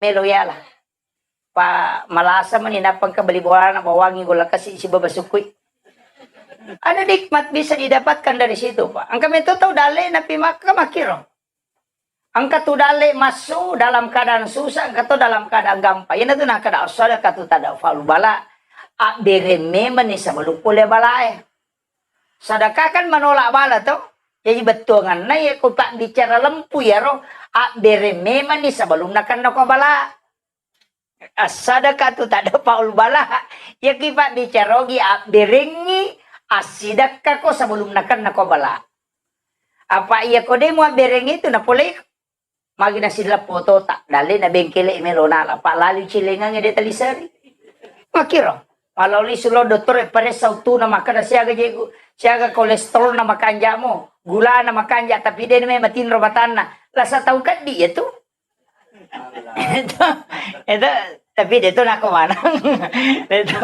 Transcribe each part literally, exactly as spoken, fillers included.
melo yala. Pa malasa mani nappa engka beli bolana bawangi golla kasi sibawa sukkui. Ada nikmat bisa didapatkan dari situ, Pak. Engka meto tau dalle napi makka makkiro. Engka tu dalle massu dalam keadaan susah, engka to dalam keadaan gampang. Iyana tu nakkeda as-sadaqatu tadfa'ul bala. Abbereng memang ni sebelum pole balae. Sedekah kan menolak bala to. Jadi bettuanganna ya ko pabbicara lempu yaro, abbereng memang ni sebelum nakenna ko bala. As-sadaqatu tadfa'ul bala. Yaki pabbicara ogi abberengngi assidekkako sebelum nakenna ko bala. Apa iya ko demo abberengngi itu napolei magi nasileppo tota, dalle na bengkele melo nala, pa lalu cilengang de taliseri. Makiro, maloli sulo dottore paressa uttuna makkeda siaga jegu, siaga kolesterol na makanjamo, gula na makanja, tapi de memang matinro matanna. Lasa tau keddi ya tu. Itu, itu, tapi de tu nako manang. Itu,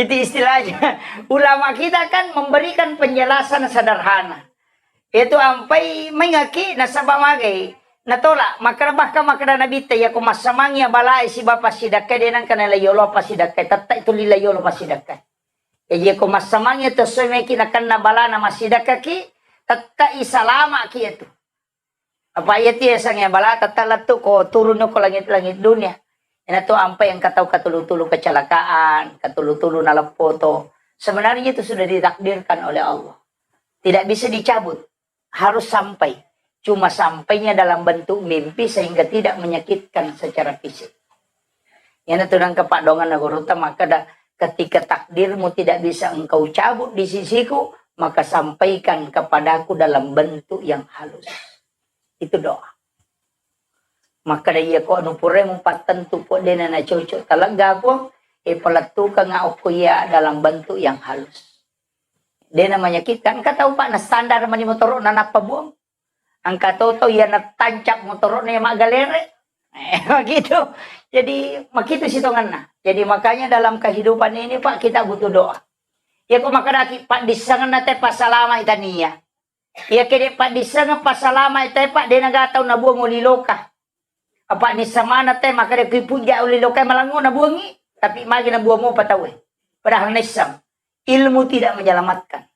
itu istilahnya. Ulama kita kan memberikan penjelasan sederhana. Itu ampai mengaki nasaba magai. Natola, makkeda bahkan makkeda Nabitta, yako massamangi abalae siba passidakkai, de nangka nalai yolo passidakkai, tetta itu lila yolo passidakkai. Jadi yako massamangi itu semeki nakenna balana massidakkaki, tetta i salama ki itu. Apa iya ti yasengnge bala tetta lettu ko turun ko langit-langit dunia. Ina tu ampai engka tau katulu-tulu kecelakaan, katulu-tulu naleppo to. Sebenarnya itu sudah ditakdirkan oleh Allah. Tidak bisa dicabut. Harus sampai. Cuma sampainya dalam bentuk mimpi sehingga tidak menyakitkan secara fisik. Ina tu nangka paddonganna gurutta makkeda, ketika takdirmu tidak bisa engkau cabut di sisiku, maka sampaikan kepadaku dalam bentuk yang halus. Itu doa. Makkeda iya ko anu purai mupattentu po dena na cocok talegga po, e palettukeng okko iya dalam bentuk yang halus. Dena menyakitkan, engka tau pa na standar mani motoro na nappa buang. Engka toto iya na tancap motoro na maggalere. Eh, gitu. Jadi makitu sitonganna. Jadi makanya dalam kehidupan ini Pak kita butuh doa. Iya ko makkedaki paddissengenna te pasalama itania. Iya kede paddissengeng pasalama ite Pak, de naga tau nabuang oli loka. Apa nissamana te makkeda kui pujja oli loka malango nabuangi, tapi magi nabuang mopa tau e. Padahal nisseng. Ilmu tidak menyelamatkan.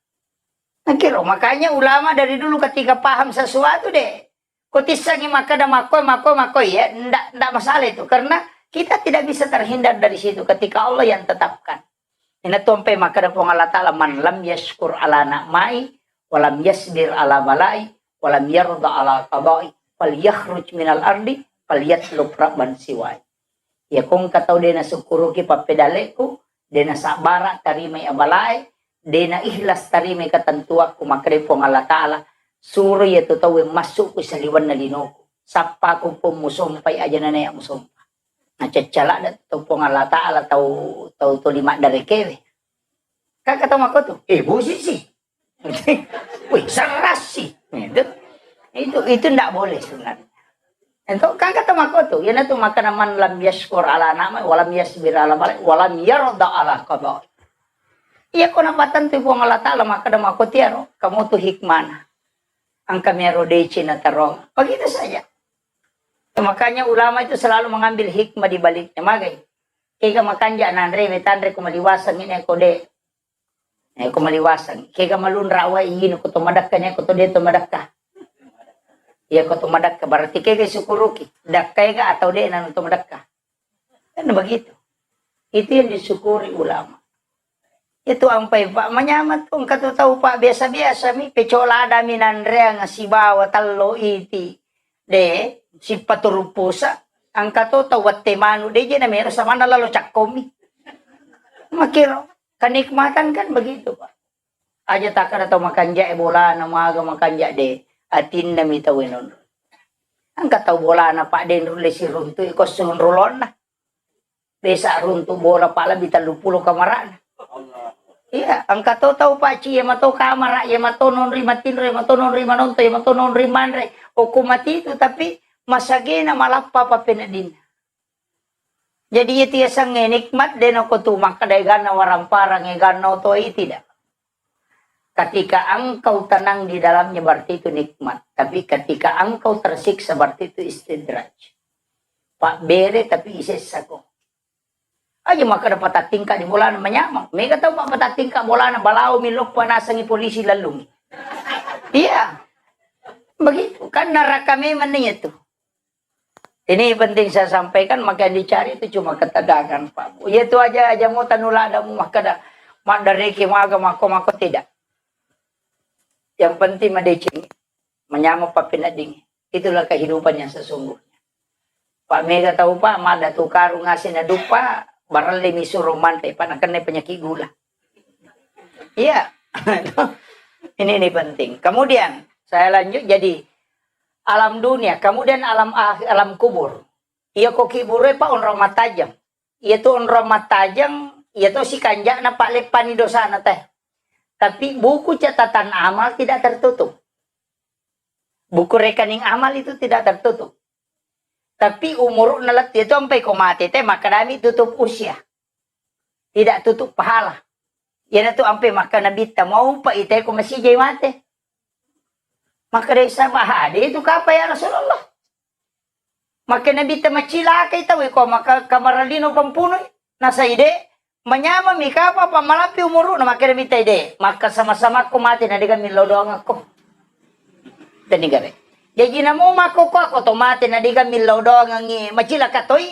Nakiro, makanya ulama dari dulu ketika paham sesuatu de, ko tissengi makkeda makko, makko, makko ya, ndak, ndak masalah itu. Karena kita tidak bisa terhindar dari situ ketika Allah yang tetapkan. Ina tompe makkeda Puang Allah Ta'ala, "Man lam yashkur ala na'mai, wa lam yasbir ala balai, wa lam yarda ala qadai, fal yakhruj minal ardi, fal yatlub rabban siwai." Iya ko engka tau de nasukkuruki pappedaleku, de nasabara tarimai abalae, de na ikhlas tarimai ketentuakku, makkeda Puang Allah Ta'ala, suroi iya tu tauwe massuku saliwenna linoku. Sappaku pun musompai aja nanaya musompa. Nacaccala da tu Puang Allah Ta'ala tau, tau tuli maddarekewe. Kan kata mako tu, eh, bosi si. Wih, seras si. Itu, itu, itu ndak boleh sebenarnya. Itu kan kata mako tu, yana tu makana man lam yashkur ala na'mai, walam yasbir ala balai, walam yarda ala qadai. Iya ko napattentu Puang Allah Ta'ala, makkeda mako tiaro, kamu tu hikmana. Engka mero deci na terong. Begitu saja. Makanya ulama itu selalu mengambil hikmah di baliknya. Magai. Kega makanja nanre, we tanre ko maliwaseng ini ko de. Eh, ko maliwaseng. Kega malunra wa ini ko to madakka ne ko to de to madakka. Iya ko to madakka. Berarti kega syukuruki. Dakka ega atau de nanu to madakka. Kan begitu. Itu yang disyukuri ulama. Itu ampai, Pak, manyameng tu, engka tu tau, Pak, biasa-biasa mi, pecola ada mi nanreang sibawa tello iti. De, sipaturu pusa, engka to tau wette manu, de je na mero samanna lalo cakkomi. Makiro, kenikmatan kan begitu, Pak. Aja takkada tau makanja e bolana, maga makanja de, atinna mi tau enonro. Engka tau bolana, Pak, de nrulle siruntu, iko sunrulonna. Besa runtu bola pala bi tellu pulo kamarana. Iya, engka to tau paci, iya mato kamara, iya mato nonri matinro, iya mato nonri manonto, iya mato nonri manre. Okko mati itu, tapi masagena malappa pappeneddinna. Jadi itu yasengnge nikmat, de nako tu makkeda eganna waramparang, eganna otoi, tidak. Ketika engkau tenang di dalamnya, berarti itu nikmat. Tapi ketika engkau tersiksa, berarti itu istidraj. Mabbere tapi isessako. Aja makkeda patattingka di bolana manyameng. Mega tau mappatattingka bolana, balao mi loppa nasengi polisi lallungi. Iya. Begitu. Kan neraka memang nih itu. Ini penting saya sampaikan, maka yang dicari itu cuma ketegangan, Pak. Iya itu aja, aja mau tanulada mu makkeda, maddareke maga mako, mako tidak. Yang penting madeceng, manyameng pappenedding. Itulah kehidupan yang sesungguhnya. Pak, mega tau, Pak, madda tu karung ngaseng naduppa, barelle mi suro manre, Pak, nakenna penyakit gula. Iya. Ini, ini penting. Kemudian saya lanjut jadi alam dunia, kemudian alam akh-, alam kubur. Iya ko kubur, Pak, onrong mattajeng. Iya tu onrong mattajeng, iya tu sikanja'na, Pak, leppani dosana teh. Tapi buku catatan amal tidak tertutup. Buku rekening amal itu tidak tertutup. Tapi umuru'na lettu itu, ampai ko mate teh, makkadami tutup usia. Tidak tutup pahala. Iyanatu ampai makkeda Nabitta, maupa ite ko masijai mate. Makkeda Isa, "Bah, ade itu kapa ya Rasulullah?" Makkeda Nabitta, "Macilakai tau ko maka kamaralino pampunui." Nasaide, manyameng mi kapa, apa malampi umuru'na, makkeda Nabitta ide. Makka sama-sama ko mate na dega millau doangakko. Teni gare. Jaji namo makko ko ako to mate na dega millau doangangi, macilaka toi.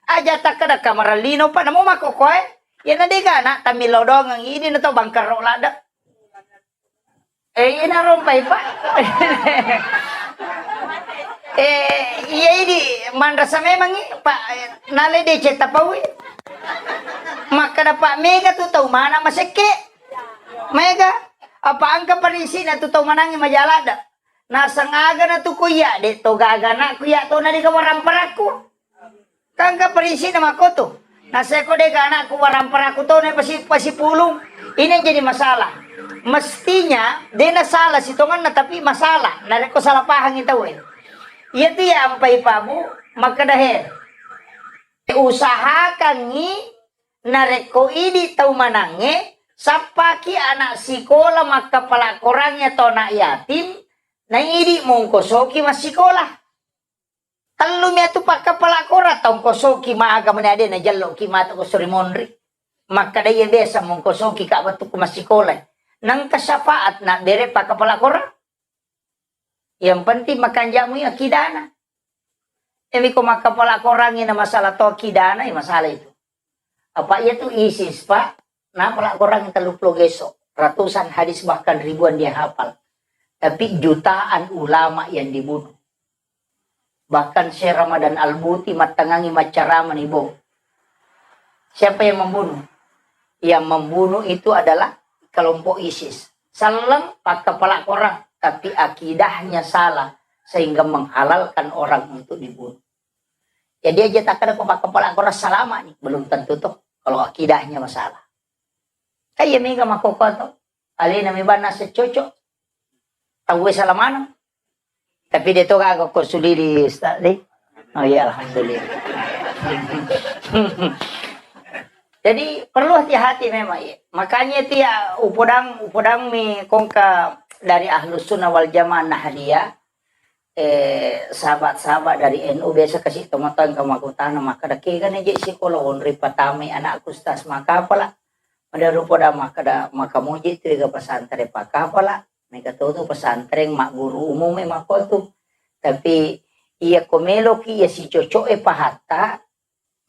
Aja takkeda kamarallino, Pak, namo makkokkoe. Iyana dega ana tammillau doangeng, idi na tau bangkerro ladde. Eh, iyana rompai, Pak. Eh, iya idi manrasa memangi, Pak, eh, nale deceng tapaui. Makkeda, Pak, mega tu tau mana masekke. Mega. Apa engka parisina tu tau manangi majaladde. Naseng aga na tu ku iya, de to gaga anakku iya to na dega waramparakku. Kan engka parisina makko tu. Naseko dega anakku waramparakku to na pasi-, pasipulung. Ini yang jadi masalah. Mestinya de na salah sitongenna tapi masalah. Narekko salah pahangi tau e. Iya tu ya ampai pabu makkeda he. Usahakangi narekko idi tau manangnge, sappaki anak sikola makkapala korangnge atau anak yatim, na idi mongkosoki massikola. Tellu mi atu pakkapala korang, tongkosoki maga mani ade najelloki matu ko suri monri. Makkeda iya biasa mongkosoki ka wettukku massikola. Nengka syafaat na bere pakkapala korang. Yang penting makanjamu iya akidana. Emi ko makkapala korangngi na masalah to akidana, ya masalah itu. Apa iya tu ISIS, Pak? Napala korang telluppulo geso, ratusan hadis bahkan ribuan dia hafal. Tapi jutaan ulama yang dibunuh. Bahkan Syekh Ramadan Al-Buti mattangangi maccarama ni bom. Siapa yang membunuh? Yang membunuh itu adalah kelompok ISIS. Selleng pakkapala korang, tapi akidahnya salah sehingga menghalalkan orang untuk dibunuh. Jadi aja takkeda ko pakkapala korang salama ni, belum tentu tuh kalau akidahnya masalah. Kan iya mega makkokko to. Alena mi banna secocok. Tauwe salamana. Tapi de to gaga ko sulili Ustaz de. Oh iya, alhamdulillah. Jadi perlu hati-hati memang ya. Makanya itu ya upodang, upodang mi kongka dari Ahlus Sunnah wal Jamaah Nahdliyah, eh, sahabat-sahabat dari NU biasa kasi tomatoa engka makkutana makkeda, "Kegana je sikola onri patamai anakku Ustaz, makkapala?" Pada rupa da makkeda, "Makamoji tu ega pesantren pakkapala, mega to tu pesantren magguru umum e makko tu." Tapi iya ko meloki iya sicocok e pahatta,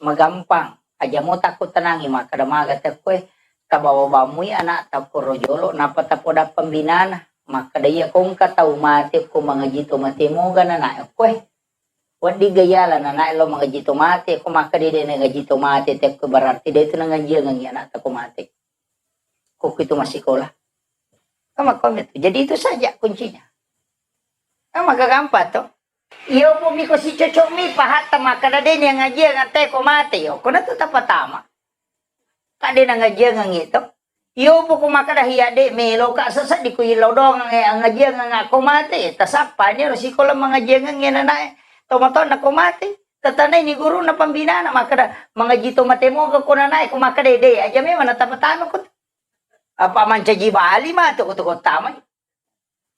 magampang. Aja mo takko tenangi makkeda maga tekko e, tabawa bamui anak takkoro jolo, napa tapoda pembinana. Makkeda iya ko engka tau mate ko mangaji to mate moga na anak e ko e. Wedding ga yala na anak e lo mangaji to mate, ko makkeda de nangaji to mate tekko e, berarti de tu nangajiangengi anak ta ko mate. Ko itu masikola. Kan makko metu. Jadi itu saja kuncinya. Kan maka gampang to. Iyo, pumi ko sicocok mi pahatta makkeda de ni angajiang ante ko mate yo. Ko natu tapatama. Ka de nangajiangengi to. Iyo, poko makkeda hiya de melo ka seseddi ko illau doang e angajiangenga ko mate. Tasappa ni ro sikola mangajiangengi nanae. Tomatonna ko mate. Tatanai ni guruna pembinana makkeda mangaji to mate moga ko nanae ko makkeda de aja memang natapatama ko. Apa mancaji bali ma to ko to tamai.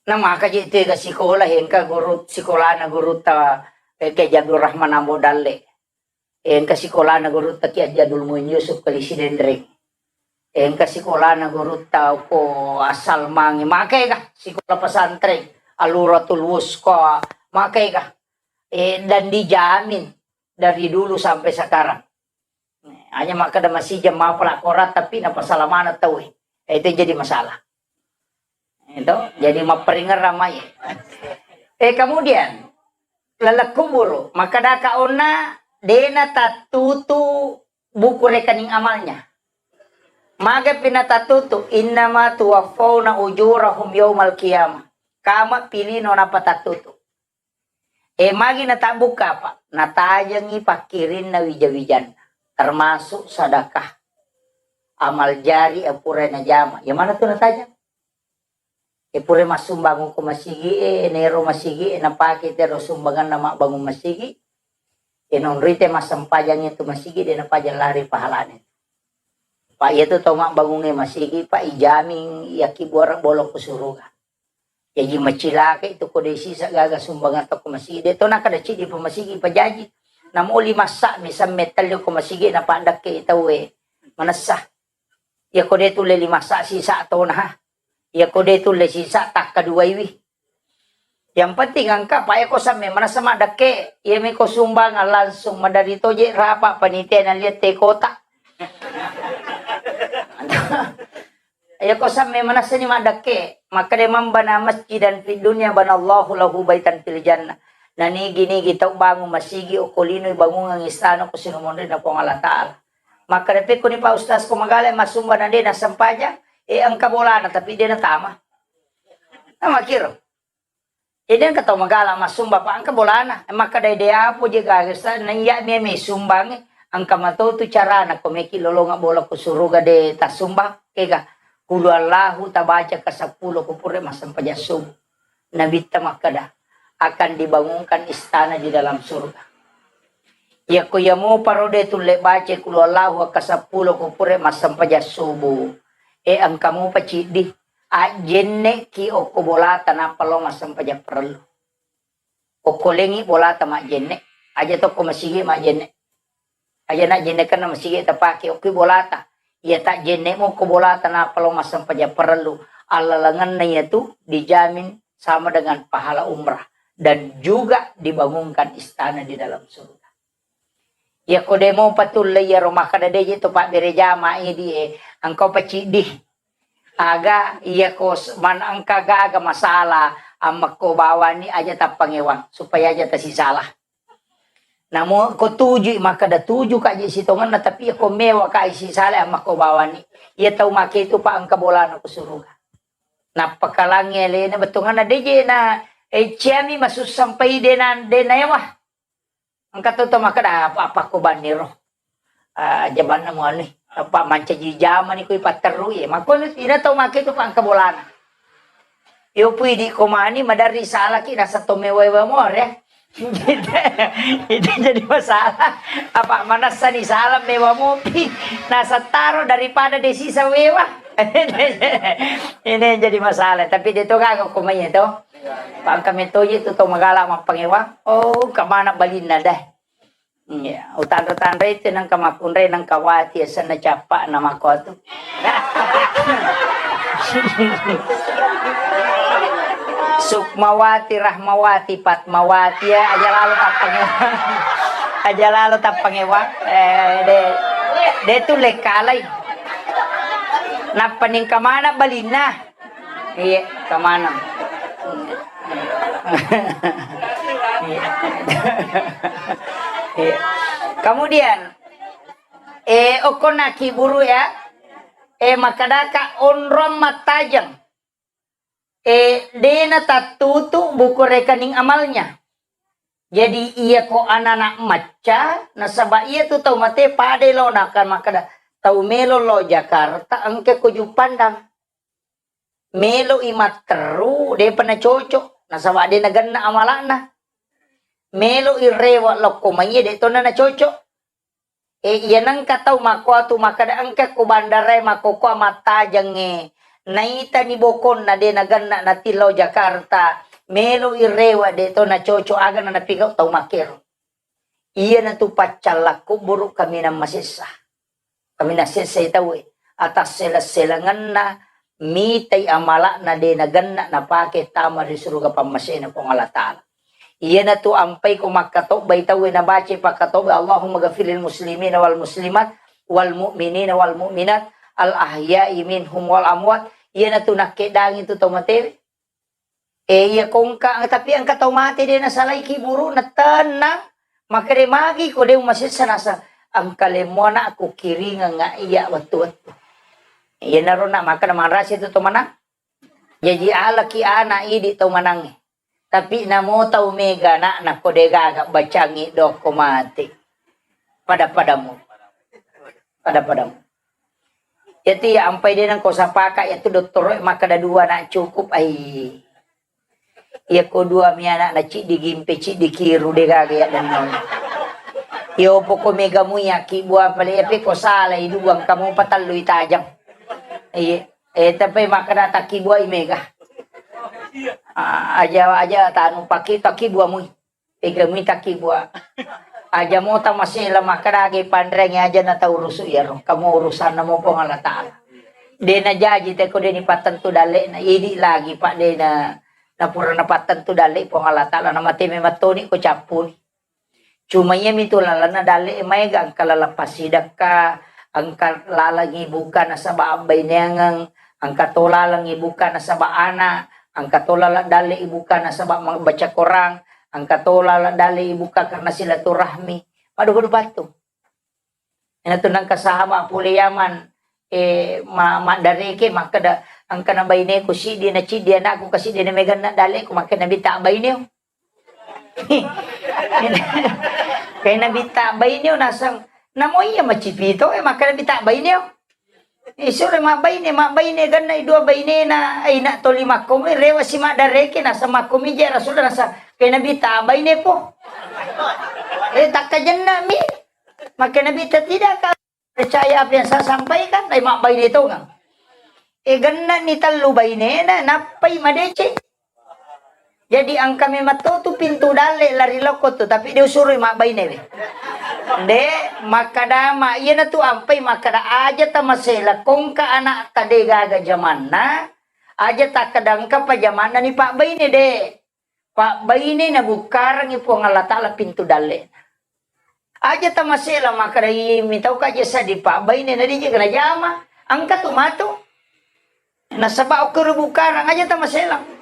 Na maka je tega sikola, engka guru sikolana gurutta, eh, Kiai Abdul Rahman Ambo Dalle. Engka sikolana gurutta Ki Haji Abdul Muin Yusuf Kali Sidenreng. Engka sikolana gurutta ko Asalmange, makega sikola pesantren Aluratul Wusqa, makega. Eh, dan dijamin dari dulu sampai sekarang. Hanya makkeda masijang mapala korang, tapi napasala maneng tauwe. Eh, itu jadi masalah. Itu jadi mapperingera mai. Eh, kemudian, laleng kuburu, makkedaka onna dena tattutu buku rekening amalnya. Maga pina tattutu, "Innama tuwaffauna ujurahum yaumal qiyamah." Kama pilino napa tattutu. Eh, magi natabbukka apa? Natajengi pakkirinna wija-wijanna, termasuk sadakah, amal jari, eh, pura najama. Yang mana tu natajeng? Eh, pura massumbang ko masigi, eh, nero masigi, eh, napake tero sumbanganna mabbangun masigi, eh, nonrite massempajang itu masigi, de napajang lari pahalane. Pak, iya tu tau mabbangunge masigi, Pak, ijaming yakki buara bolong ke suruga. Jaji macilaka itu ko de sisa gaga sumbangan to ko masigi. De to naka de cidi pa masigi pajaji. Namo lima sa mi samme tellu ko masigi na paddakke tauwe manessa. Iya ko de tulle lima sa sisa tona ha. Iya ko de tulle sisa takka duaiwi. Yang penting engka pa eko samme manessa maddakke. Iya mi ko sumbangan langsung madari toje rapa panitia na lihat te kota. Iya ko samme manessani maddakke, makkeda, "Man bana masjidan fid dunya banallahu lahu baitan fil jannah." Nanigi-nigi tau bangun masigi, okko lino bangungang istana ko sinumonrinna Puang Allah Ta'ala. Makkeda, "Pekkoni Pak Ustaz ko magala massumba na de nassempajang, eh, engka bolana tapi de natama." Nah, makkiro. Jadi engka tau magala massumba, Pak, engka bolana. Makkeda, "De apo je gaga, Ustaz, na iya mi me sumbangi." Engka matotu carana ko meki lolonga bola ko suruga de tassumbang. Kega, kulu Allahu tabaca ka seppulo ko pura massempajang subuh. Nabitta makkeda, "Akan dibangunkan istana di dalam surga." Iya ko iya mo paro de tulle baca kulu Allahu ka seppulo ko pura massempajang subuh. Eh, engka mo paciddi. Ajjenneki okko bolata nappa lao massempajang parellu. Okko lengi bolata majjenne, aja tokko masigi majjenne. Aja na jennekenna masigi tapake okko bolata. Iya tajjenne mo okko bolata nappa lao massempajang parellu. Allalengenna iyatu dijamin sama dengan pahala umrah dan juga dibangunkan istana di dalam surga. Iya ko de mo patulle iyaro makkeda de je to pabbere jama idi e, engka paciddi. Aga iya ko s-, man engka gaga masalah, ammekko bawani aja tappangewang, supaya aja tasisala. Namo ko tuju, makkeda tuju ka je sitongenna, tapi iya ko mewa ka sisala ammekko bawani. Iya tau make itu pa engka bolana ko suruga. Nappakalangi alena bettuanna de je na, eh, ciami masussang pai de na, de naewa. Engka to, to makkeda, "Apa, apa ko banniro? Ah, jabanna muanui. Apa mancaji jamani ko ipatterru, eh." Makko ina to make tu pa engka bolana. Yo pui di ko mani maderri salaki nasa to mewa-ewa more. Itu jadi masalah. Apa manessani sala mewa mopi. Nasa taro daripada de sisa wewa. Ini jadi masalah. Tapi de to gaga ko mai to. Pangka metoji tu to magala mappangewang. Oh, kamana balinna deh. Iya, utanra-tanra itu nengka makkunrai nengka wati asenna cappa na makko tu. Sukmawati, Rahmawati, Fatmawati ya, aja lalo tappangewang. Aja lalo tappangewang. Eh, de, de tu lekkalai. Nappa ningka mana balinna? Iya, kemana? Iya. Iya. Kemudian, eh, okkonna kiburu ya. Eh, makkedaka onrong mattajeng. Eh, dena tattutu buku rekening amalnya. Jadi, iya ko anak-anak macca, nasaba iya tu tau mate pada lo nakan makkeda, tau melo lo Jakarta, engke ko Juppandang. Melo i matteru, depa nacocok, nasaba de nagenna amalakna. Melo i rewa lokko maiye, de tona nacocok. Eh, iya nengka tau makkuatu makkeda engka ko bandarae makkokkoa mattajengnge. Naitani bokonna de nagenna natillau Jakarta. Melo i rewa de to nacocok aga na napigau tau makkero. Iyanatu paccallakku buruk kaminang masessa. Kaminang sessai tauwe. Atas seleng-selengenna mitai amala'na de nagenna napake tama ri suruga pammasena Puang Allah Ta'ala. Iyanatu ampai ko makkatobbai tauwe nabaca pakkatobbai, "Allahumma ghafiril muslimina wal muslimat wal mu'minina wal mu'minat al ahya'i minhum wal amwat." Iyanatu nakkedangi tu tau matewe. Eh, iya kongka, tapi engka tau mate de nasalaiki burukna, tenang. Makkeda magi ko de masessa naseng, engka lemmo anakku kiringeng iya wettu-wettu. Iyanaro nak makkeda manrasi tu to manang. Jaji alaki anak idi tau manangnge. Tapi namo tau mega anakna ko de gaga bacangi dokko mate. Pada-padamu. Pada-padamu. Yatu ya ampai de nengko sapaka yatu dottoro makkeda dua nak cukup ai. Iya ko dua mi anak na ciddi gimpe, ciddi kiru de gaga ya dennong. Yo poko mega mu ya kibua pale ya pe ko salai dua kamu patallui tajang. Iya. Eh, tapi makkeda takibua i mega. Ah, aja, aja tanu paki takibua mui. Tega mui takibua. Aja mo tamasela makkeda ge panrengi aja na tau urusu iyaro. Kamu urusanna mo Puang Allah Ta'ala. De najaji te ko de ni pattentu dalle'na. Idi lagi pak de na, na pura na pattentu dalle Puang Allah Ta'ala. Na mate memang toni ko cappuni. Cuma iyami tu lalenna dalle maega engka laleng passidekka, engka laleng ibuka nasaba abbaineangeng, engka to laleng ibuka nasaba anak, engka to laleng dalle ibuka nasaba membaca Quran, engka to laleng dalle ibuka karena silaturahmi. Madu-madu batu. Ena tu nengka sahaba pole Yaman, eh, ma-, maddareke makkeda, engka na baineku siddi na ciddi anakku ka siddi na meganna dalleku, makkeda Nabi tak baineo. Kaina bita baineo naseng, namo iya macipito, eh, makkeda bita baineo. Eh, sure mabbaine, mabbaine ganna i dua bainena, eh, ina toli makkomi, rewa si maddareke, naseng makkomi je Rasulullah naseng, kaina bita baine po. Eh, takkajenna mi. Makkeda bita tidak ka percaya apa yang saya sampaikan, dai mabbaine tongang. Eh, gennani tellu bainena, nappai madeceng. Jadi engka memang to tu pintu dalle lari lokko tu, tapi dia usurui mabbaine we. De, makkada ma, iyana tu ampai makkada aja tamasela kongka anak ta de gaga jamanna, aja takkada engka pa jamanna ni pabbaine de. Pabbaine nabukkarengngi Puang Allah Ta'ala pintu dalle'na. Aja tamasela makkada, "Ih, mitauka aja seddi pabbaine na dije kena jama." Engka tu matu. Nasaba okkoro bukkareng aja tamasela.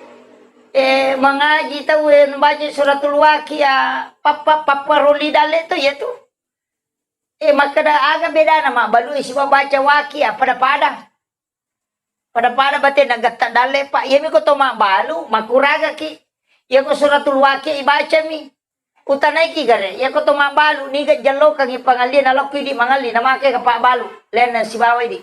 Eh, mangaji tau, eh, baca suratul Waqiah, pappa, papparoli dalle tu, iya tu. Eh, makkada aga bedana mabbalu sibawa baca Waqiah, pada-pada. Pada-pada bate nagetta dalle, Pak. Iyami ko to mabbalu, makuragaki. Iya ko suratul Waqiah ibacami. Utanaiki gare, iya ko to mabbalu, niga jallokangi pangalli, nalokko idi mangalli, namake ka pabbalu. Lenna sibawa idi.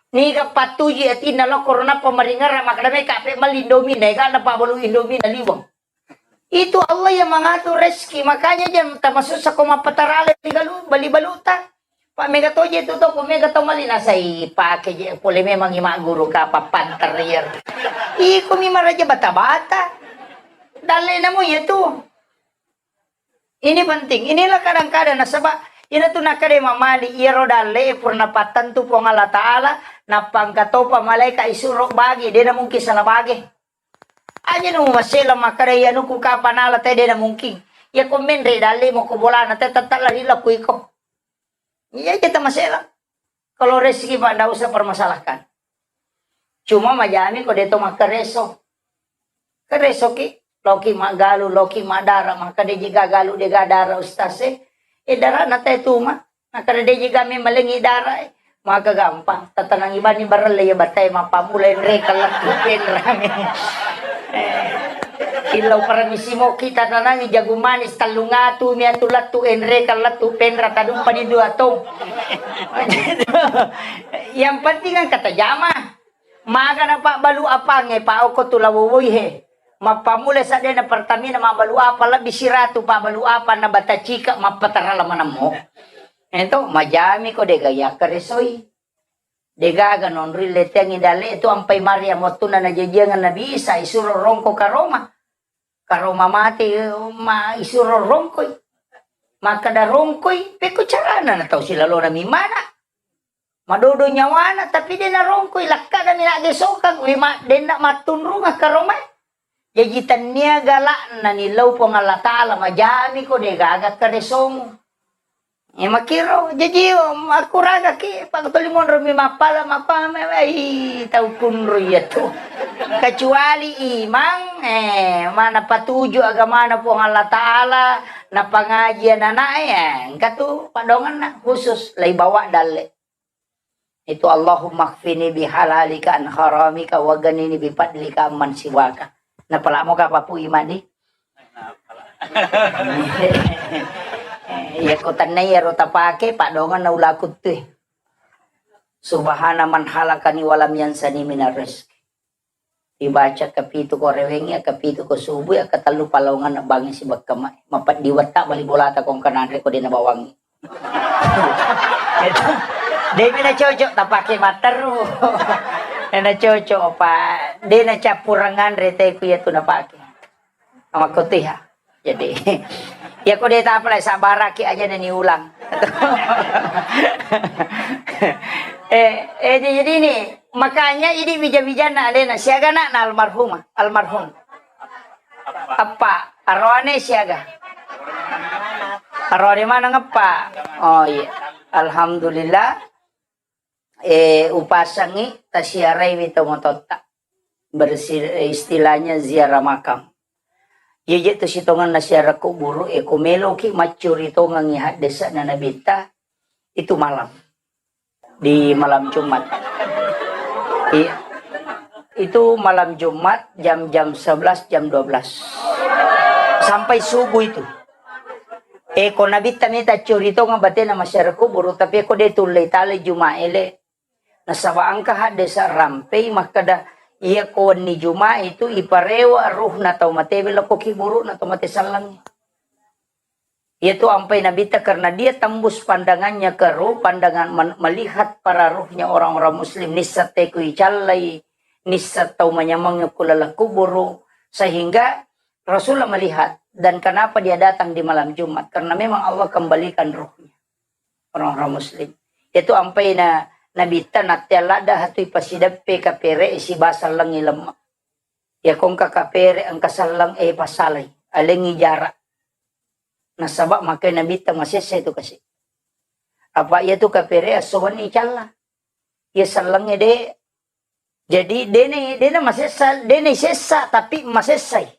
Niga pattuji atinna lokko ro nappa maringara, makkada mai kape malli Indomie, naega na pabbalu Indomie na liweng. Itu Allah yang mengatur rezeki. Makanya jangan tambah susah ko mappatarale bali galu, bali baluta. Pak mega toje tu to, ko mega to mali nasai pake je pole memang i magguru ka pappanter yer. Iko mi maraja bata-bata. Dalle namu ya tu. Ini penting. Inilah kadang-kadang nasaba ina tu nakade mamali iyaro dalle purna pattentu Puang Allah Ta'ala, nappa engka topa malaika isuro bagi, dena mungkin salah bagi. Aja nu masela makkada iya nuku kapan ala te dena mungkin. Iya ko menre dalle mo ko bolana te tetta lari laku iko. Iya aja ta masela. Kalau rezeki Pak ndak usah permasalahkan. Cuma majami ko deto makkareso. Kareso ki, loki maggalu, loki madara, maka de jiga galu de gadara ustaz e. E dara na te tuma. Makkada de jiga mi malengi dara e. Maka gampang. Tatanangi bani barelle ya batai mappamula enre kallettu penrami. Eh, illau paramisi mo kita tanangi jagung manis tellung atu mi atu lettu enre kallettu penra tadumpa di dua tong. Yang penting kan kata jama. Maga na pabbalu apangnge pa okko tu lawowoi he. Mappamula sadena Pertamina mabbalu apa lebbi siratu pabbalu apa na batacika mappatara lamanemmo. Ento majami ko de gaya karesoi. De gaga nonri leteangi dalle tu ampai mari amottunna najajiangan nabi Isa isuro rongko karoma. Karoma mate ma isuro rongkoi. Makkeda rongkoi, pekko carana na tau silalona mi mana. Madodo nyawana, tapi de narongkoi, lakkada mi naggesokang, wi ma-, denna mattunrung akkaromai. Jaji tennia galakna ni lao Puang Allah Ta'ala, majami ko de gaga karesong. E, makkiro, jaji, o, akkuragaki, pakkutuli monro mi mappala, mappame, wei, tau kunro iya tu. Kecuali imang, e, mana patuju agamana Puang Allah Ta'ala, napangaji anak-anak, e, engka tu padonganna khusus, lai bawa dalle. Itu, "Allahumma kfini bihalalika an haramika wa ghanini bifadlika amman siwaka." Napalamo ka papu imani? Iya, ko tennai iyaro tapake, padongan na ulaku tu. Subhana man halakani walam yansani minar rizki. Dibaca kapitu ko rewengngi, kapitu ko subuh, ya katellu palawangan bangngi sibakka mai. Mapeddi wetta bali bolata ko engka nanre ko dena bawangngi. Demi na cocok tapake matteru. Dena cocok, Pak. Dena cappurang anre te ku iya tu napake. Makkotiha. Jadi, ya ko de tapalai sabaraki aja na ni ulang. Eh, eh, jadi ini, makanya ini bija-bijanna alena, siaga na, na almarhumah, almarhum. Apa, aroane siaga? Aroane mana ngepa? Oh iya. Alhamdulillah. Eh, upasangi tasiaraiwi tomatotta. Bersi-, istilahnya ziarah makam. Iya je tu sitongenna siarah kuburu, eh, ko meloki maccuri tongengi haddesana Nabitta, itu malam. Di malam Jumat. Iya. Itu malam Jumat jam, jam sebelas, jam dua belas. Sampai subuh itu. Eh, ko Nabitta mita curi tongeng batena masyarakat kuburu, tapi ko de tullei talai Jumat ele. Nasaba engka haddesa rampei makkeda, iya ko wenni Jumat itu iparewa ruhna tau matewe lokko kiburu'na tau mate sallengnge. Iyatu ampai Nabitta, karena dia tembus pandangannya ke ruh, pandangan men-, melihat para ruhnya orang-orang muslim, nissa teku icallai, nissa tau manyameng ku laleng kuburu, sehingga Rasulullah melihat. Dan kenapa dia datang di malam Jumat? Karena memang Allah kembalikan ruhnya orang-orang muslim. Iyatu ampai na Nabitta nattea ladda hatu ipasideppe kapere siba sallengngi lemma. Iya ko engka kapere engka selleng, eh, passalai, alengngi jarak. Nasaba makkeda Nabitta masessa itu kasi. Apa iyatu kapere esso wenni calla. Iya sellengnge de. Jadi dene, dene masessa, dene sessa tapi masessai.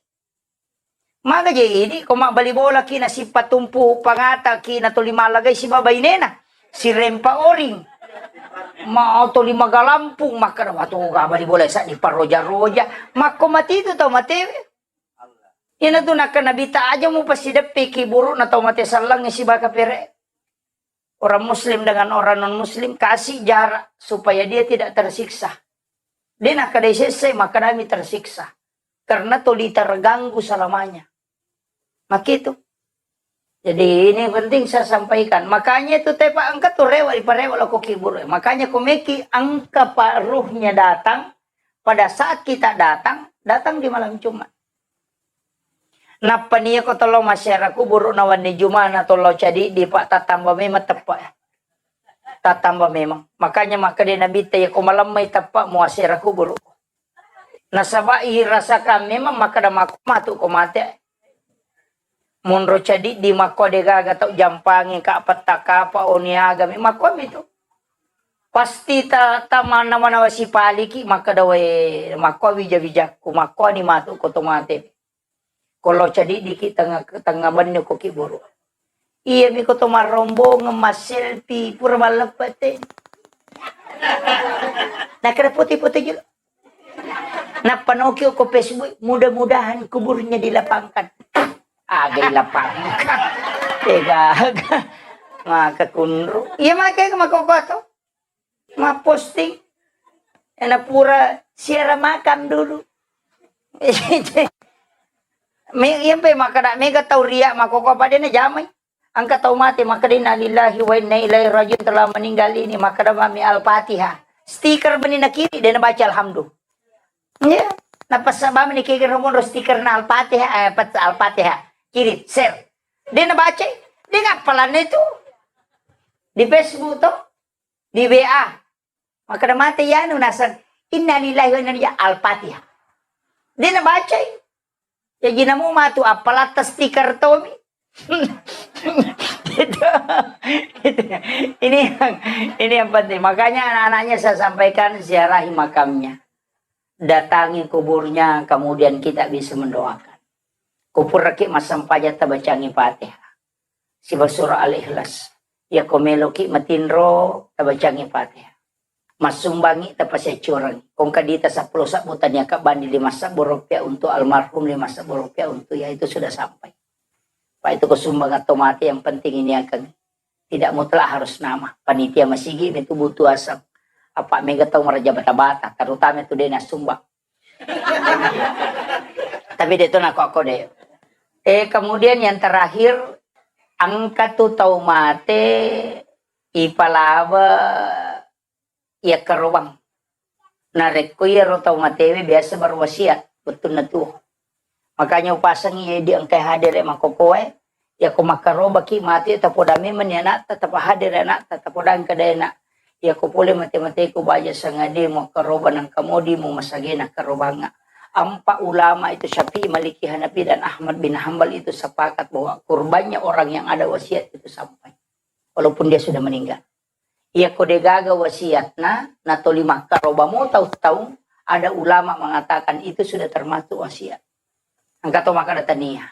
Maga je idi ko mabbali bolaki nasippatumpu pangataki natoli mallagai siba bainena. Sirempa oring. Ma toli magalampung makkeda, "Watu ga bali bola sa diparoja-roja." Makko mati tu tau matewe. Iyanatu nakkeda Nabitta, aja mupasideppe kiburu'na tau mate sallengnge siba kapere. Orang muslim dengan orang non muslim kasih jarak supaya dia tidak tersiksa. De nakkeda sessai, makkedami tersiksa. Karena toli terganggu selamanya. Makitu. Jadi ini penting saya sampaikan. Makanya itu tepa engka tu rewa, iparewa lako kiburu. Makanya komeki engka pa ruhnya datang, pada saat kita datang, datang di malam Jumat. Nappa niya ko tollo masyarakat kuburu na wenni Jumat na tollo cadidi, Pak, tatamba memang teppe. Tatamba memang. Makanya makkeda Nabitta, iya ko malemmai teppe muasera kuburu. Nasaba irasakan memang makkeda makko matu ko mate. Monro cadidi makko de gaga tau jampangi ka petta kapa oni agami makko mitu. Pasti ta, ta mana-mana sipaliki makkeda, "We, makko wija-wijakku, makko ni matu ko to mate." Ko lo cadidiki tengnga, tengnga benni ko kiburu. Iya mi ko to marrombongeng masselfie pura malleppete. Nakkeda foto-foto jolo. Nappa noki ko Facebook, "Mudah-mudahan kuburnya dilapangkan." Aga dilapangkan. Tega aga. Maka kunru. Iya, maka makoko to. Maposting. Ena pura siara makam dulu. Me-, iyampe makkeda mega tau ria makoko apa dena jamai. Engka tau mate, makkeda, "Innalillahi wa inna ilaihi rajiun, telah meninggal ini." Makkeda mami Al-Fatihah. Stiker benina kiri, dena baca Alhamdulillah. Iya. Napassa bami ni kege romonro stiker na Al-Fatihah, eh, pet-, Al-Fatihah. Kiri, share. Dena baca, Dia ngappalanna itu di Facebook to, di W A. Makkeda mate iyanu naseng, "Innalillahi wa inna ilaihi," Al-Fatihah. Dia nabacai. Jaji namo matu appalatta stiker tomi. Gitu. Gitu. Ini yang, ini yang penting. Makanya anak-anaknya saya sampaikan, ziarahi makamnya. Datangi kuburnya, kemudian kita bisa mendoakan. Kupuraki massempajang, tabacangi Fatihah. Siba surah Al-Ikhlas. Yako meloki matinro, tabacangi Fatihah. Massumbangi, tapasiaccorangi. Kongka dita seppulo sabbu tania kabbandi lima sabbu rupiah untuk almarhum, lima sabbu rupiah untuk, ya, itu sudah sampai. Pak, itu kesumbang atau mati, yang penting ini akan tidak mutlak harus nama. Panitia masigi itu butuh asal. Apa mega tau maraja bata-bata, terutama itu dena sumbang. Tapi dia itu nako aku deh. Eh, kemudian yang terakhir, engka tu tau mate, ipalawa iya karobang. Narekko iyaro tau matewe biasa berwasiat, wettunna tuo. Makanya upasengi di engkai hadir e makokoe, yako makkarobaki mate tapoda memang ni anakta, tapahadere anakta, tapoda engka dena. Yako pole mate-mateko baja sangade muakkaroba nangka modi mu masagena karobanga. Empat ulama itu Syafi'i, Maliki, Hanafi, dan Ahmad bin Hambal itu sepakat bahwa kurbannya orang yang ada wasiat itu sampai. Walaupun dia sudah meninggal. Iyako degaga wasiatna, natoli makkaroba mo tau-tau, ada ulama mengatakan itu sudah termasuk wasiat. Engka to makkeda tania.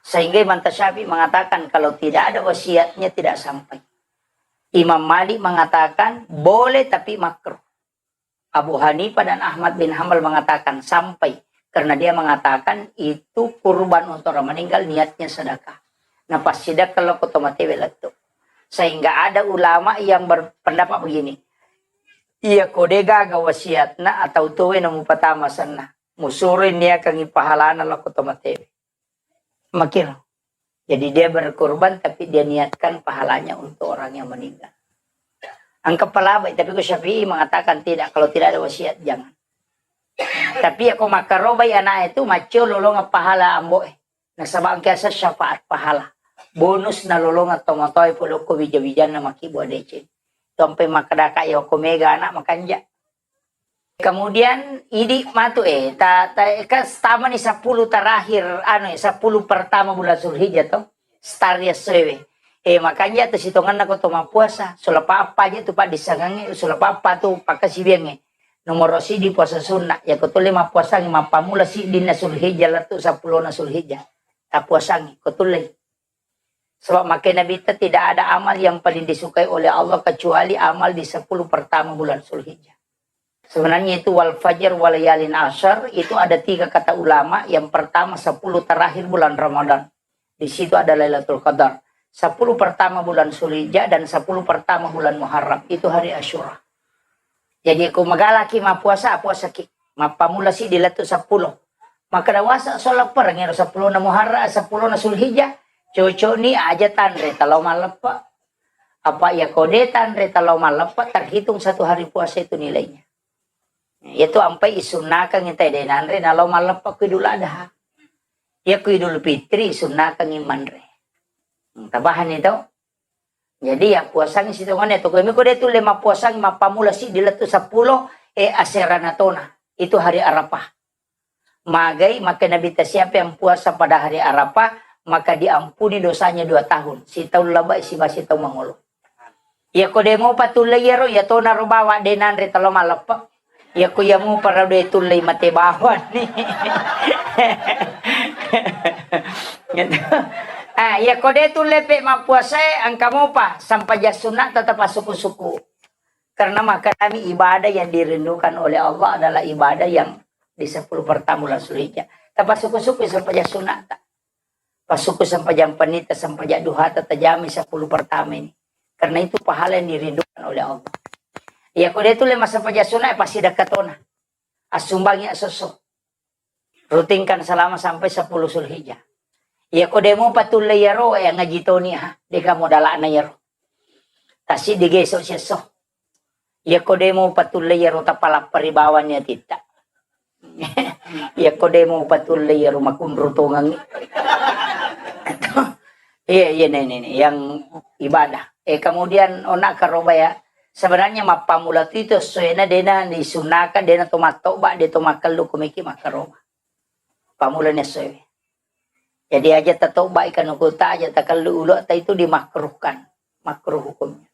Sehingga Imam Tasyafi mengatakan kalau tidak ada wasiatnya tidak sampai. Imam Malik mengatakan boleh tapi makruh. Abu Hanifah dan Ahmad bin Hambal mengatakan sampai, karena dia mengatakan itu kurban untuk orang meninggal, niatnya sedekah. Nah, pas sedekah lo koto matewe lettu. Sehingga ada ulama yang berpendapat begini, iya ko degaga wasiatna atau tuwe namu pertama senna, musuroi niakangi pahalana lo koto matewe. Makiro. Jadi dia berkurban tapi dia niatkan pahalanya untuk orang yang meninggal. Engka palabai, tapi ko Syafi'i mengatakan tidak, kalau tidak ada wasiat jangan. Tapi ya ko makkarobai anak itu maccio lolonga pahala ambo eh. Nasaba engka asa syafaat pahala. Bonus na lolonga tomatoe polokko wija-wijanna maki buah deceng. Tompe makkedaka ya ko mega anak makanja. Kemudian idi matu eh ta, ta kan stamani sepuluh terakhir anu eh, sepuluh pertama bulan Zulhijjah to. Star ya sewe. Eh makanja tu sitonganna ko to mappuasa, sulapa apa aja tu Pak disangangi, sulapa apa tu pakasibiangi. Nomor sidi puasa sunnah, ya ko tulle mappuasangi mappamula siddinna Zulhijjah lettu sepuluh na Zulhijjah. Tapuasangi, ko tulle. Sebab makai Nabi kita tidak ada amal yang paling disukai oleh Allah kecuali amal di sepuluh pertama bulan Zulhijjah. Sebenarnya itu wal fajr wal layalin asyar itu ada tiga kata ulama. Yang pertama sepuluh terakhir bulan Ramadan. Di situ ada Lailatul Qadar. Sepuluh pertama bulan Zulhijjah dan sepuluh pertama bulan Muharram itu hari Asyura. Jadi ko magalaki mappuasa, puasaki. Mappamula si di lettu sepuluh. Maka dawasa sola pereng ero sepuluh na Muharram, sepuluh na Zulhijjah. Cocok ni aja tanre talo malleppa. Apa ya ko de tanre talo malleppa terhitung satu hari puasa itu nilainya. Yaitu ampai isunnakang ita de nanre nalo malleppa ku Idul Adha. Ya ku Idul Fitri isunnakang manre. Hmm, tabahan itu. Jadi ya puasangi sitongannya to. Kami ko de tulle mappuasangi mappamula si di lettu sepuluh eh aserana tona. Itu hari Arafah. Magai, maka Nabi ta siapa yang puasa pada hari Arafah, maka diampuni dosanya dua tahun. Sitaun labai siba sitaun mangolo. Ya ko de mopa tulle iyaro, ya tona ro bawa de nanre talo malleppa. Ya ko ya mopa ro de tulle mate bawani. Gitu. Ah, ya ko de tulle pe mappuasa engka mopa sampajang sunna tetap suku-suku. Karena maknanya ibadah yang dirindukan oleh Allah adalah ibadah yang di sepuluh pertama bulan Zulhijjah. Tapasuku-suku sempajang sunata. Pasuku sempajang panita, sempajang duhata tajami sepuluh pertama ini. Karena itu pahala yang dirindukan oleh Allah. Ya ko de tulle massempajang sunat pasti dekat tona. Assumbangi asoso. Rutinkan selama sampai sepuluh Zulhijjah. Ya ko de mopa tulle yaro ya ngaji toni ha, de kamu dalakna yaro. Tasi digeso siesso. Iya ko de mopa tulle iyaro tapalappa ri bawang ni atitta. Iya ko de mopa tulle iyaro makunru tongengngi. Iya, iya, nenek, nenek, yang ibadah. Eh, kemudian ona karoba ya. Sebenarnya mappamula tu itu soena dena disunahkan, dena to mattoba, de to makellu kumiki makaroba. Pamulanya soe. Jadi aja tatoba ikan kuta aja takellu ulo ta itu dimakruhkan. Makruh hukumnya.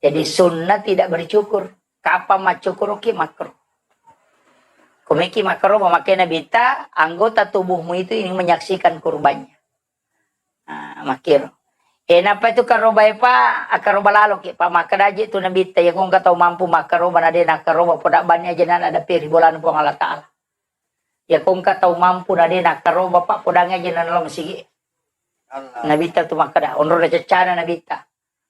Jadi sunnah tidak bercukur. Kapan macukur ki makruh. Kumiki makaroba, makanya Nabitta, anggota tubuhmu itu ini menyaksikan kurbannya. Ah, makkiro. Eh, napa itu karoba e, Pak? Akaroba lalo ki, Pak. Makkeda aja tu Nabitta, ya kong tau mampu makaroba, na de nakaroba, poda bani aja na ada piri bolana Puang Allah Ta'ala. Ya kong tau mampu na de nakaroba, Pak, podang aja na lo masigi. Nabitta tu makkeda, onro da cecana Nabitta.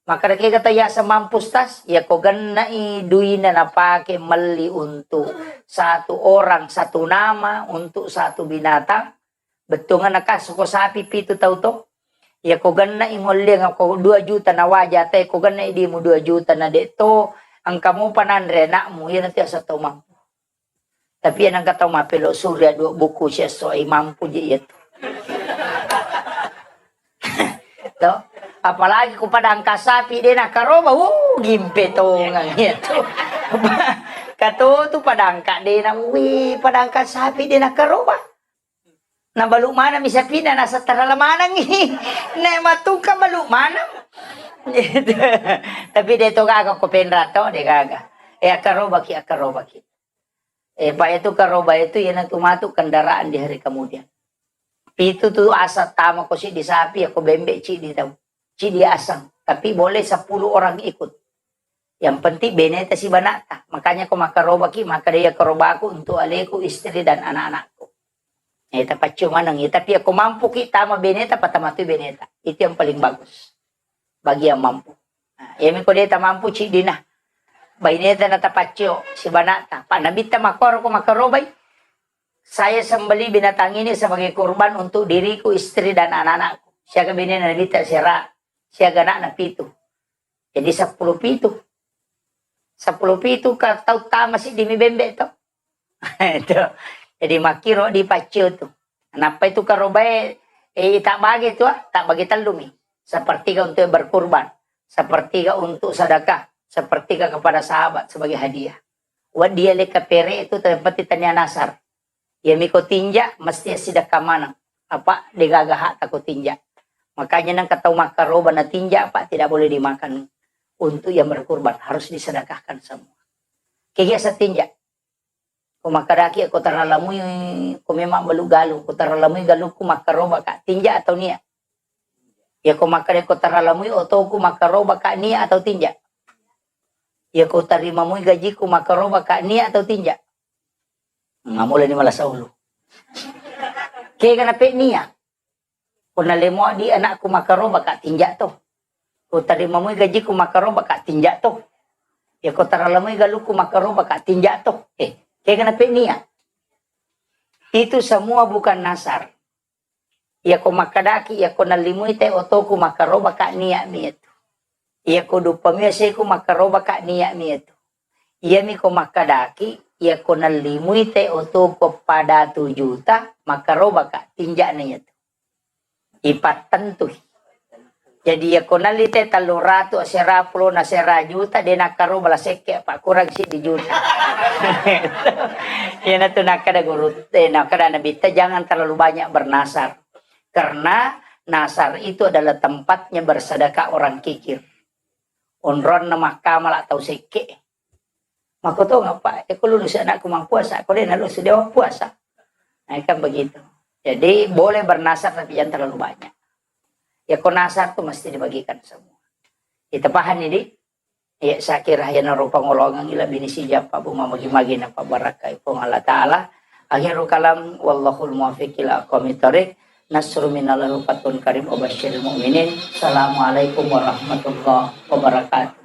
Makkeda kega tau yaseng mampu, Ustaz? Ya ko gennai duina napake melli untuk satu orang, satu nama, untuk satu binatang. Bettuanna kas ko sapi pitu tau to. Ya ko gennai molliang ko dua juta na waja te, ko gennai dimu dua juta na de to, engka mupa nanre anakmu, iya nanti asa tau mampu. Tapi yang engka tau mapelo surya dua buku siesso, eh, mampu je iya tu. To, apalagi ku pada angka sapi de nakaroba, uh, gimpe tongang iya tu. Kato tu pada angka de na, wih, pada angka sapi de nakaroba. Nabalu maneng mi sapina, nasattara manengngi. Nek matungka balu maneng. Tapi de to gaga ko penra to, de gaga. Eh, akarobaki, akarobaki. Eh, Pak, itu karoba itu iyanatu matu kendaraan di hari kemudian. Pitu tu asa tama ko siddi sapi, ya ko bembe ciddi tau. Ciddi asang. Tapi boleh sepuluh orang ikut. Yang penting beneta sibanata. Makanya ko makarobaki, maka dia karobaku untuk aleku, istri dan anak-anakku. Eh, tapaccio maneng. Ya, tapi ya ko mampuki tama beneta, patama tu beneta. Itu yang paling bagus. Bagi yang mampu. Nah, ya mi ko deta mampu ciddi na. Baineta na tapaccio sibanata. Pak Nabitta makoro ko makarobai. Saya sembeli binatang ini sebagai kurban untuk diriku, istri dan anak-anakku. Siaga benena Nabitta sera, siaga anakna pitu. Jadi sepuluh pitu. Sepuluh pitu ka tau tama siddi mi bembe to. Itu. Jadi makkiro di paccio tu. Nappa itu karobae, eh, tak bagi tu, ah, tak bagi tellu mi. Sepertiga untuk yang berkurban, sepertiga untuk sedekah, sepertiga kepada sahabat sebagai hadiah. Wa dia leka pere itu tempat tania nasar. Ya miko tinja mesti sidekah maneng. Apa degaga hak tako tinja. Makanya nang katau makaroba na tinja apa tidak boleh dimakan untuk yang berkurban, harus disedekahkan semua. Kege sa tinja. Ko makkedaki ko taralamui, ko memang balu galung, ko taralamui galukku makkaroba ka tinja atau nia? Ya ko makkeda ko taralamui otoku makkaroba ka nia atau tinja? Ya ko tarimamui gajiku makkaroba ka nia atau tinja? Ngamula ni malasa ulu. Kega nape nia? Ko nalemo di anakku makaroba ka tinja to. Ko tarimamui gajiku makaroba ka tinja to. Ya ko taralamui galukku makaroba ka tinja to. Eh, kega nape nia? Itu semua bukan nasar. Ya ko makkedaki, ya ko nallimui te otoku makaroba ka nia mi itu. Iya ko duppa mi aseku makkaroba ka nia mi itu. Iya mi ko makkedaki, iya ko nallimui te otoku pada tu juta makkaroba ka tinja na iya tu. Ipattentui. Jadi iya ko nalli te tellu ratu asera pulo na asera juta de nakkaroba la sekke apa kurang siddi juta. Iya na tu nakkeda guru, eh, nakkeda Nabitta jangan terlalu banyak bernasar. Karena nasar itu adalah tempatnya bersedekah orang kikir. Onronna makkamala tau sekke. Makkotongeng, Pak, e, ko lulusi anakku mappuasa, ko de' nalulusi de' mappuasa. Nah, kan begitu. Jadi, boleh bernasar, tapi jangan terlalu banyak. Ya, ko nasar tuh mesti dibagikan semua. Kita paham ini, di? Ya, saya kira ya narupa ngolongan ila bini si japa bu mamagi-magi na pabarakai Puang Allah Ta'ala. Akhirul kalam, wallahul muwaffiq ila aqwamit thariq. Nasrun minallahi wa fathun qarib wa basyiril mu'minin. Assalamualaikum warahmatullahi wabarakatuh.